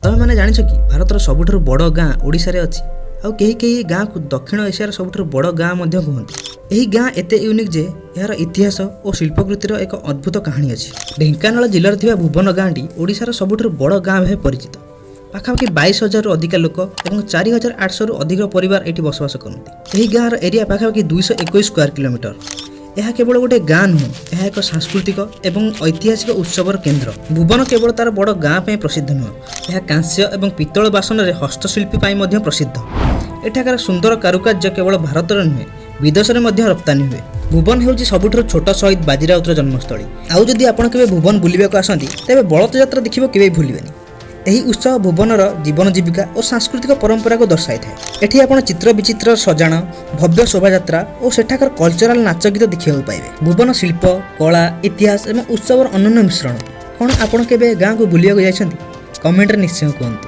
ତମେମାନେ ଜାଣିଛ କି, ଭାରତର ସବୁଠାରୁ ବଡ଼ ଗାଁ ଓଡ଼ିଶାରେ ଅଛି? ଆଉ କେହି କେହି ଏହି ଗାଁକୁ ଦକ୍ଷିଣ ଏସିଆର ସବୁଠାରୁ ବଡ଼ ଗାଁ ମଧ୍ୟ କୁହନ୍ତି। ଏହି ଗାଁ ଏତେ ୟୁନିକ୍ ଯେ ଏହାର ଇତିହାସ ଓ ଶିଳ୍ପକୃତିର ଏକ ଅଦ୍ଭୁତ କାହାଣୀ ଅଛି। ଢେଙ୍କାନାଳ ଜିଲ୍ଲାରେ ଥିବା ଭୁବନ ଗାଁଟି ଓଡ଼ିଶାର ସବୁଠାରୁ ବଡ଼ ଗାଁ ଭାବେ ପରିଚିତ। ପାଖାପାଖି 22,000ରୁ ଅଧିକା ଲୋକ ଏବଂ 4800ରୁ ଅଧିକ ପରିବାର ଏଠି ବସବାସ କରନ୍ତି। ଏହି ଗାଁର ଏରିଆ ପାଖାପାଖି 221 ସ୍କୋୟାର କିଲୋମିଟର। ଏହା କେବଳ ଗୋଟିଏ ଗାଁ ନୁହେଁ, ଏହା ଏକ ସାଂସ୍କୃତିକ ଏବଂ ଐତିହାସିକ ଉତ୍ସବର କେନ୍ଦ୍ର। ଭୁବନ କେବଳ ତାର ବଡ଼ ଗାଁ ପାଇଁ ପ୍ରସିଦ୍ଧ ନୁହେଁ, ଏହା କାଂସ୍ୟ ଏବଂ ପିତ୍ତଳ ବାସନରେ ହସ୍ତଶିଳ୍ପୀ ପାଇଁ ମଧ୍ୟ ପ୍ରସିଦ୍ଧ। ଏଠାକାର ସୁନ୍ଦର କାରୁକାର୍ଯ୍ୟ କେବଳ ଭାରତରେ ନୁହେଁ, ବିଦେଶରେ ମଧ୍ୟ ରପ୍ତାନୀ ହୁଏ। ଭୁବନ ହେଉଛି ସବୁଠାରୁ ଛୋଟ ଶହୀଦ ବାଜି ରାଉତର ଜନ୍ମସ୍ଥଳୀ। ଆଉ ଯଦି ଆପଣ କେବେ ଭୁବନ ବୁଲିବାକୁ ଆସନ୍ତି, ତେବେ ବଳଦ ଯାତ୍ରା ଦେଖିବାକୁ କେବେ ଭୁଲିବେନି। ଏହି ଉତ୍ସବ ଭୁବନର ଜୀବନ ଜୀବିକା ଓ ସାଂସ୍କୃତିକ ପରମ୍ପରାକୁ ଦର୍ଶାଇଥାଏ। ଏଠି ଆପଣ ଚିତ୍ର ବିଚିତ୍ର ସଜାଣ, ଭବ୍ୟ ଶୋଭାଯାତ୍ରା ଓ ସେଠାକାର କଲଚରାଲ ନାଚ ଗୀତ ଦେଖିବାକୁ ପାଇବେ। ଭୁବନ ଶିଳ୍ପ, କଳା, ଇତିହାସ ଏବଂ ଉତ୍ସବର ଅନନ୍ୟ ମିଶ୍ରଣ। କ'ଣ ଆପଣ କେବେ ଗାଁକୁ ବୁଲିବାକୁ ଯାଇଛନ୍ତି? କମେଣ୍ଟରେ ନିଶ୍ଚୟ କୁହନ୍ତୁ।